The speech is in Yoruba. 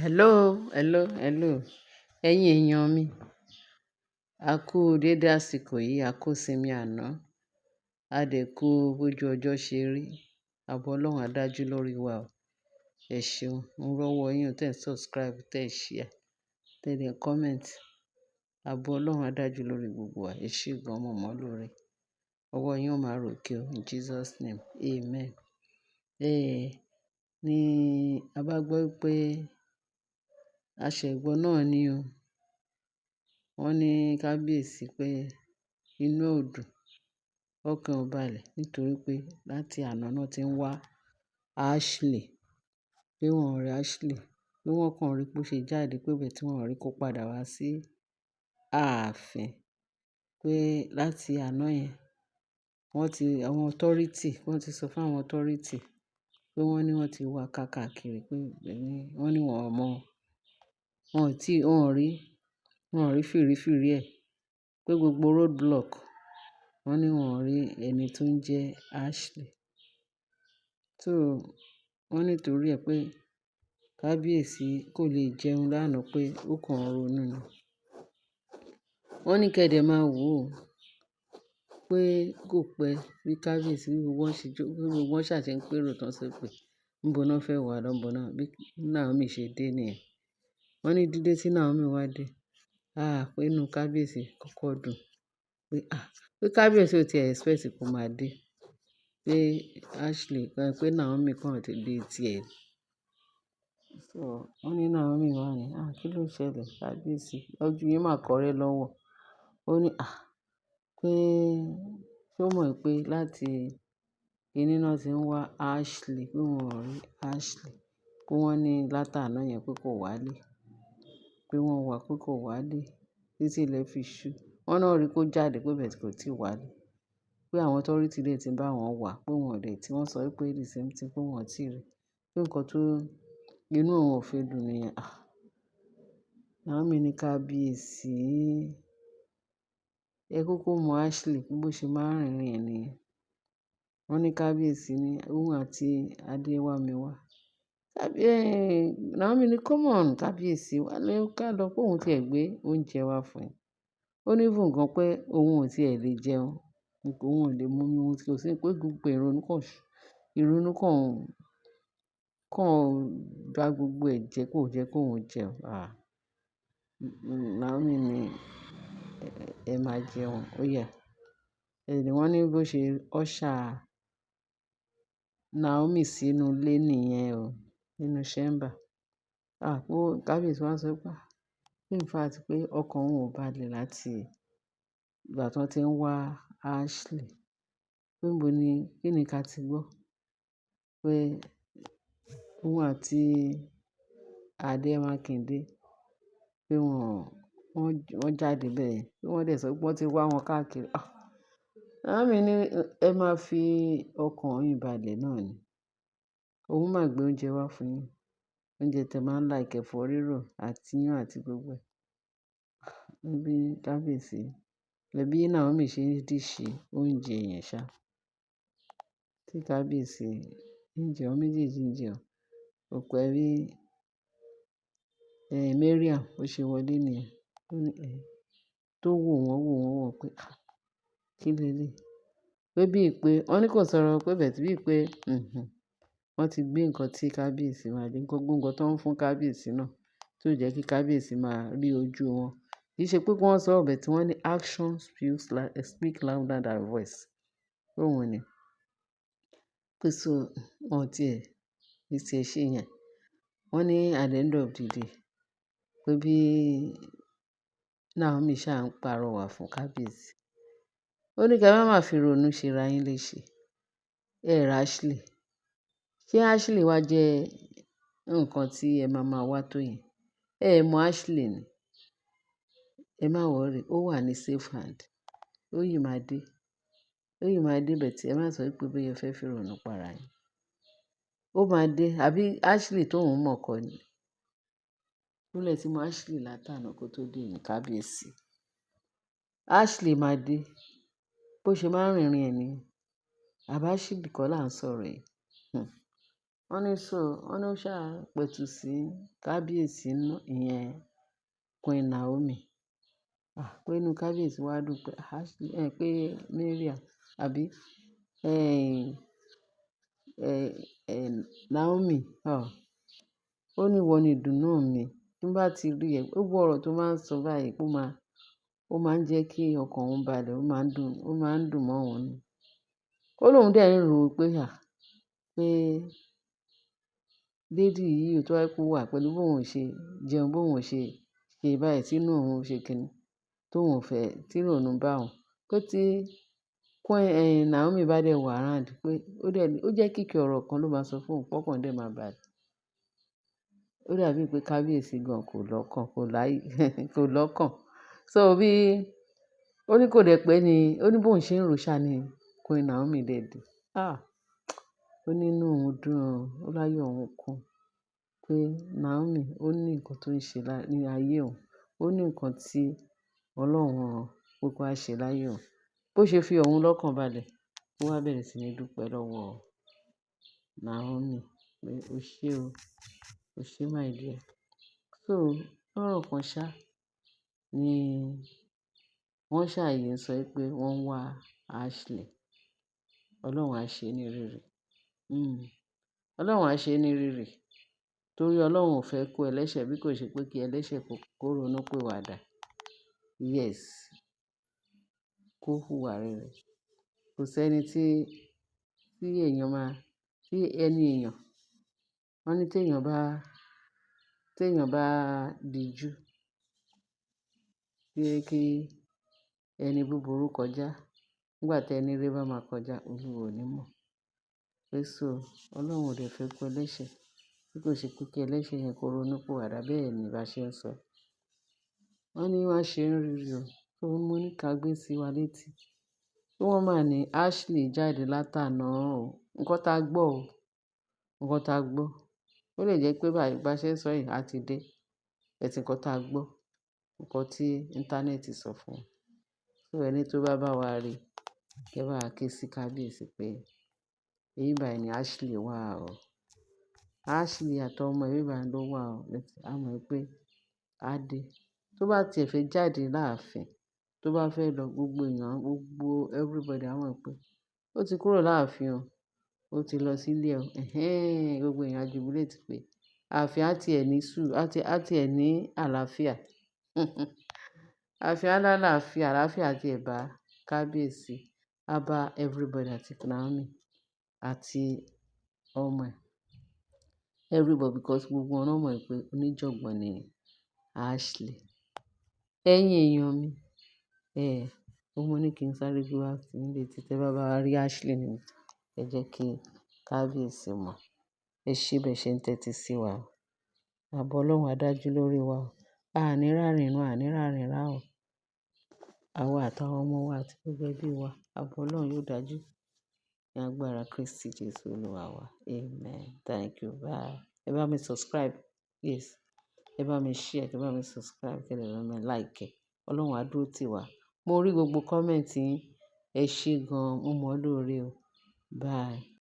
Hello, hello, hello. Ẹ̀yin èèyàn mi, a kú dédé àsìkò yìí, a kú sinmi àná, a dẹ̀ kú bójú ọjọ́ ṣe rí. Àbọ̀ Ọlọ́run á dájú lórí wa o. Ẹ ṣeun, mo rọ́wọ́ yín o, tẹ́ ẹ subscribe, tẹ́ ẹ share, tẹ́ ẹ dẹ̀ comment. Àbọ̀ Ọlọ́run á dájú lórí gbogbo wa. Ẹ ṣé gan, mo mọ̀ lóore. Ọwọ́ yín ó máa ròkè o. In Jesus name, amen. Ní a bá gbọ́ pé aṣẹ̀gbọ́n náà ni o. Wọ́n ní kábíyèsí pé inú ò dùn, ọkàn ò balẹ̀ nítorí pé láti àná náà tí ń wá Ashley, pé wọ́n ò rí Ashley, pé wọ́n kàn rí pé ó ṣe jáde pé bẹ́ẹ̀ tí wọ́n ò rí kó padà wá sí ààfin. Pé láti àná yẹn, wọ́n ti, àwọn authority, wọ́n ti sọ fún àwọn authority pé wọ́n ní wọ́n ti wá káàkiri pé wọ́n ní wọ́n ò mọ̀, wọ́n ò tí, wọ́n ò rí fìrífìrí ẹ̀. Pé gbogbo road block, wọ́n ní wọ́n ò rí ẹni tó ń jẹ́ Ashley. So wọ́n nítorí ẹ pé kábíyèsí kò lè jẹun lánàá pé ó kàn ronú ni. Wọ́n ní kí ẹ dẹ̀ máa wò ó pé kò pẹ́ bí kábíyèsí bí gbogbo wọn ṣe jó, bí gbogbo wọn ṣà ṣe ń pèrò tán sọ pé níbo náà fẹ́ wà lọ́, níbo náà bí Naomi ṣe dé nìyẹn. Wọ́n ní dídé tí Naomi wá dé, ah, pé inú kábíyèsí kọ́kọ́ dùn. Pé ah, pé kábíyèsí ò tí expect kó máa dé. Pé Ashley, pé Naomi kàn ti dé tí ẹ. So wọ́n ní Naomi wá ní, "Ah, kí ló ṣẹlẹ̀ kábíyèsí? Ojú yín máa kọ́rẹ́ lọ́wọ́." Ó ní, "Ah, pé ṣé o mọ̀ pé láti kíní náà tí ń wá Ashley, pé wọ́n ò rí Ashley, pé wọ́n ní látàná yẹn pé kò wálé. Pé wọ́n wá pé kò wálé títí ilẹ̀ fi ṣú. Wọ́n náà rí kó jáde pé bẹ́ẹ̀ tí kò tíì wálé. Pé àwọn authority dẹ̀ tí ń bá wọn wà, pé wọ́n ò dẹ̀ tí wọ́n sọ wípé the same thing pé wọ́n ò tí rí. Pé nǹkan tó inú òun ò fi dùn nìyẹn." Ah, Naomi ní kábíyèsí, ẹ kúkú mọ Ashley bó ṣe máa ń rìnrìn ẹ̀ nìyẹn. Wọ́n ní kábíyèsí ní òun àti Adéwámiwá. Naomi ní come on kábíyèsí, wá lé ká lọ pé òun tí ẹ gbé oúnjẹ wá fún ẹ. Ó ní even gan pé òun ò tí ẹ lè jẹun, òun ò lè mú omi, òun kò sí pé gbogbo ìrònú kan, ìrònú kan, kan bá gbogbo ẹ̀ jẹ́ kó jẹ́ kó òun jẹun. Ah, Naomi ní ẹ máa jẹun, ó yá. Wọ́n ní bó ṣe usher Naomi sínú ilé nìyẹn o, nínú chamber. Ah, pé kábíyèsí wá sọ pé in fact pé ọkàn òun ò balẹ̀ láti ìgbà tí wọ́n ti ń wá Ashley. Pé níbo ni, kí ni ká ti gbọ́? Pé òun àti Adémákindé pé wọ́n, wọ́n jáde bẹ́ẹ̀. Pé wọ́n dẹ̀ sọ pé wọ́n ti wá wọn káàkiri. Ah, Naomi ní ẹ máa fi ọkàn yín balẹ̀ náà ni. Òun máa gbé oúnjẹ wá fún yín. Oúnjẹ tí ẹ máa ń like, ẹ̀fọ́ rírò àti iyán àti gbogbo ẹ̀. Bí kábíyèsí, bí Naomi ṣe ń dish oúnjẹ yẹn ṣá. Tí kábíyèsí ń jẹun, méjèèjì ń jẹun. Kò pẹ́ bí, Mariam ó ṣe wọlé nìyẹn. Ó ní, tó wò wọ́n pé ah, kí lé lé. Pé bí i pé wọ́n ní kò sọ̀rọ̀ pé but bí i pé, wọ́n ti gbé nǹkan tí kábíyèsí máa jẹ, gbogbo nǹkan tó ń fún kábíyèsí náà tí ó jẹ́ kí kábíyèsí máa rí ojú wọn. Kì í ṣe pé kí wọ́n sọ but tí wọ́n ní action speak louder than voice. Òun ni. Pé so wọ́n tí ẹ, bí tí ẹ ṣe yẹn. Wọ́n ní at the end of the day pé bí Naomi ṣá ń pàrọwà fún kábíyèsí. Ó ní kí ẹ má má fi ìrònú ṣe ra yín léṣe. Ẹ rí Ashley. Ṣé Ashley wá jẹ́ nǹkan tí ẹ máa máa wá tó yẹn? Ẹ mọ Ashley ni. Ẹ má worry, ó wà ní safe hand. Ó yìí máa dé. Ó yìí máa dé but ẹ má sọ wípé bóyá ẹ fẹ́ fi ìrònú para yín. Ó máa dé. Àbí Ashley tó ń mọ̀ kọ́ ni? Ó lè tí mọ Ashley látàná kó tó dé ní kábíyèsí. Ashley máa dé. Bó ṣe máa ń rìnrìn ẹ̀ nìyẹn. Àbí Ashley kọ́ là ń sọ̀rọ̀ ẹ̀. Wọ́n ní so, wọ́n ní ó ṣà pẹ̀tù sí kábíyèsí nínú ìyẹn Queen Naomi. Ah, pé inú kábíyèsí wá dùn pé Ashley, ẹ pé Mariam àbí, ẹ, ẹ, ẹ, Naomi. Ah, ó ní ìwọ ni ìdùnnú mi. Tí n bá ti rí ẹ, gbogbo ọ̀rọ̀ tó máa ń sọ báyìí, ó máa ń jẹ́ kí ọkàn òun balẹ̀, ó máa ń dùn mọ́ òun ni. Ó lóun dẹ̀ ń rò pé à, pé lady yìí tó bá jẹ́ pé ó wà pẹ̀lú bóun ò ṣe jẹun, bóun ò ṣe ṣe báyìí, tí inú òun ṣe kíni, tóun ò fẹ́, tí ìrònú bá òun. Pé tí Queen, Naomi bá dẹ̀ wà around, pé ó dẹ̀, ó jẹ́ kíkì ọ̀rọ̀ kan ló máa sọ fún òun, pọ́kàn dẹ̀ máa balẹ̀. Ó dàbí pé kábíyèsí gan kò lọ́kàn, kò láyé, kò lọ́kàn. So bí ó ní kò dẹ̀ pé ni, ó ní bóun ṣe ń ro ṣá ni Queen Naomi dẹ̀ dé. Ah! Ó ní inú òun dùn, ó láyọ̀ òun kún pé Naomi ó ní nǹkan tó ń ṣe ní ayé òun. Ó ní nǹkan tí Ọlọ́run rán pé kó wá ṣe láyé òun. Bó ṣe fi òun lọ́kàn balẹ̀, ó wá bẹ̀rẹ̀ sí ní dúpẹ́ lọ́wọ́ Naomi pé ó ṣé o, ó ṣé my dear. So lọ́rọ̀ kan ṣá ni wọ́n ṣàyè sọ pé wọ́n ń wá Ashley. Ọlọ́run á ṣe ní rere. Ọlọ́run á ṣe ní rere. Torí Ọlọ́run ò fẹ́ kó ẹlẹ́ṣẹ̀ bí kò ṣe pé kí ẹlẹ́ṣẹ̀ kó ronú pìwàdà. Yes. Kó hùwà rere. Kò sí ẹni tí èèyàn máa, tí ẹni èèyàn, wọ́n ní tí èèyàn bá dijú, pé kí ẹni búburú kọjá, nígbà tí ẹni rere bá máa kọjá, Olúwa ò ní mọ̀. Pé so Ọlọ́run ò dẹ̀ fẹ́ kó ẹlẹ́ṣẹ̀ bí kò ṣe pé kí ẹlẹ́ṣẹ̀ yẹn kó ronú pìwàdà, bẹ́ẹ̀ ni bá ṣe ń sọ. Wọ́n ní wọ́n ṣe ń rírí o. So mo ní ká gbé sí wa létí. Kí wọ́n máa ní Ashley jáde látàná o. Nǹkan tá gbọ́ o. Nǹkan tá gbọ́. Ó lè jẹ́ pé báyìí bá ṣe ń sọ yìí, a ti dé. But nǹkan tá gbọ́, nǹkan tí íńtánẹ́ẹ̀tì sọ fún wa. So ẹni tó bá bá wa rí, kí ẹ bá wa ké sí kábíyèsí pé èyí báyìí ni Ashley wà o. Ashley àti ọmọ ẹ̀, ibi báyìí ló wà o. A mọ̀ pé a dé. Tó bá ti ẹ fẹ́ jáde láàfin, tó bá fẹ́ lọ, gbogbo èèyàn, gbogbo everybody á mọ̀ pé ó ti kúrò láàfin o. Ó ti lọ sílé o. Ẹ̀hẹ́n, gbogbo èèyàn á jubilate pé ààfin á ti ẹ̀ ní sùúrù, á ti ẹ̀ ní àlàáfíà. Ààfin á láàláfíà, àlàáfíà tí ẹ bá kábíyèsí, á bá everybody àti Naomi àti ọmọ ẹ̀. Everybody because gbogbo wọn náà mọ̀ pé oníjọ̀gbọ̀n ni Ashley. Ẹ̀yin èèyàn mi, ó mọ ní kí n sáré gbé wá sí ilé tí tẹ bá bá rí Ashley ni, ẹ jẹ́ kí kábíyèsí mọ̀. Ẹ ṣé bẹ́ẹ̀ ṣe ń tẹ́tí sí wa. Ààbò Ọlọ́run á dájú lórí wa o. A ní rárìn nù, a ní rárìn rá o. Àwa àtàwọn ọmọ wa àti gbogbo ẹbí wa, ààbò Ọlọ́run yóò dájú. Ní agbára Kristi Jesu Olúwa wa. Amen. Thank you. Bye. Ẹ bá mi subscribe. Yes. Ẹ bá mi share, ẹ bá mi subscribe, kí ẹ lè bá mi like. Ọlọ́run á dúró tì wá. Mo rí gbogbo comment yín. Ẹ ṣé gan-an. Mo mọ̀ ọ́ lóore o. Bye.